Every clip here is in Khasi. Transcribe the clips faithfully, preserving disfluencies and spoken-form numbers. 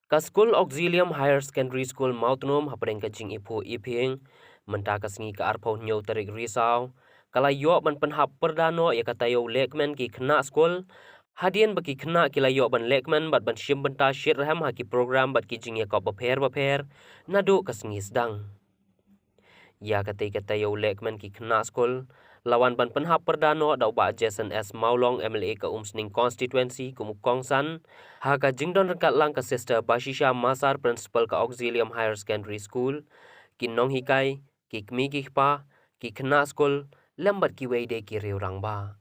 Ka skul Auxilium Higher Secondary School Mawtnum hapdeng ka jingiphuh iphieng mynta ka sngi ka arphew hynñiew tarik Risaw ka la ïoh ban pynhap pyrda noh ïa ka taïew lehkmen ki khynnah skul, hadien ba ki khynnah ki la ïoh ban lehkmen bad ban shim bynta shitrhem ha ki program bad ki jingïakop bapher bapher naduh ka sngi sdang. Ïa katei ka taïew lehkmen ki khynnah skul la wan ban pynhap pyrda noh da u Bah Jason S Mawlong, M L A ka Umsning Constituency, kum u kongsan, ha ka jingdon ryngkat lang ka Sister Bashisha Masar, Principal ka Auxilium Higher Secondary School, ki nonghikai, ki kmie ki kpa, ki khynnah skul lem bad kiwei de ki riew rangbah.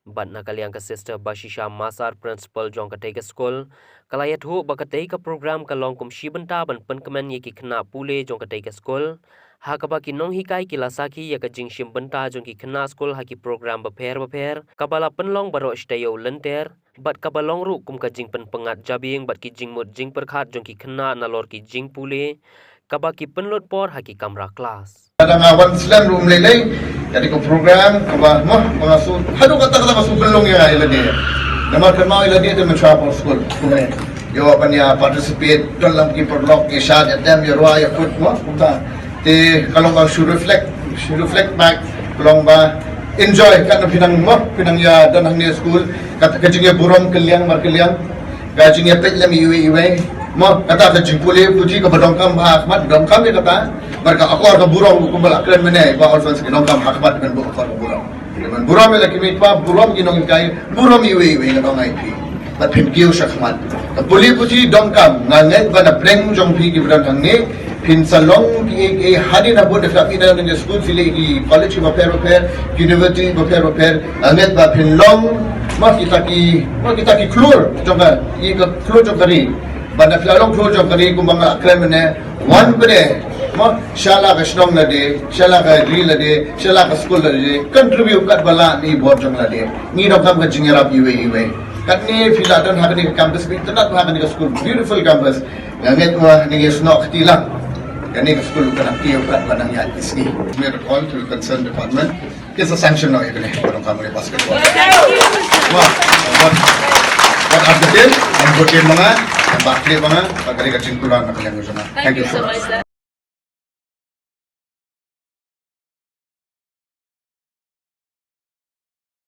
Bad na ka liang ka Sister Bashisha Masar, Principal jong katei ka skul, ka la ïathuh ba katei ka program ka long kum shi bynta ban pynkmen ïa ki khynnah pule jong katei ka skul, ha kaba ki nonghikai ki la sakhi ïa ka jingshim bynta jong ki khynnah skul ha ki program bapher bapher kaba la pynlong baroh shi taïew lynter, bad kaba long ruh kum ka jingpynpyngngad jabieng bad ki jingmut jingpyrkhat jong ki khynnah nalor ki jingpule kaba ki pynlut por ha ki kamra klas. Lada nga wan slem ruh ym lei lei, ïa kane ka program kaba, mo, ba nga shu, haduh katta katta ba shu pynlong ïa nga ïa lade. Namar kynmaw ïa lade te mynshuwa por skul kumne. Ïoh ban ïa participate, don lang ki paralok, ïa shad, ïa dem, ïa rwai, ïa kut, mo, kumta. Te ka long ba shu reflect, shu reflect back, ka long ba enjoy, katno phi nang, mo, phi nang ïa don hangne skul, kat ka jingïaburom kylliang mar kylliang. Ka jingïapeit lem iwei iwei. Mo, kata ka jingpule puthi kaba donkam ha khmat, donkam ïa kata. Bad ka akor ka burom kumba la kren mynne, ba orphans ki donkam ha khmat ban buh akor ka burom. Ban burom ïa la ki mei kpa, burom ki nonghikai, burom iwei iwei nga ong ïa phi. Bad phin kiew sha khmat. Ka pule puthi donkam, nga ngeit ba na pdeng jong phi kiba don hangne, phin sa long kiei kiei hadien ba da phi dep ïa skul, phi leh ki college bapher bapher, ki university bapher bapher, nga ngeit ba phin long, mo, kita ki, mo, kita ki khlur jong ka, ki ka khlur jong ka ri. Ba da phi la long khlur jong ka ri kumba nga la kren mynne, wan beit, mo, sha la ka shnong lade, sha la ka ri lade, sha la ka skul lade, contribute katba lah na i bor jong lade. Ngi donkam ka jingïarap iwei iwei. Katne phi la don ha kane ka campus, phi itynnad ha kane ka skul, beautiful campus. Nga ngeit ba ngi ïasnoh kti lang. Kane ka skul kan ïa kiew katba nang ïaid ki sngi. Made a call to the concerned department. Kin sa sanction noh ïa kane, ba donkam ïa basketball. Wah, wat, wat ar bteng, ar bteng ma nga, ba khleh ma nga, ba kane ka jingkular na ka liang jong nga. Thank you so much, sir.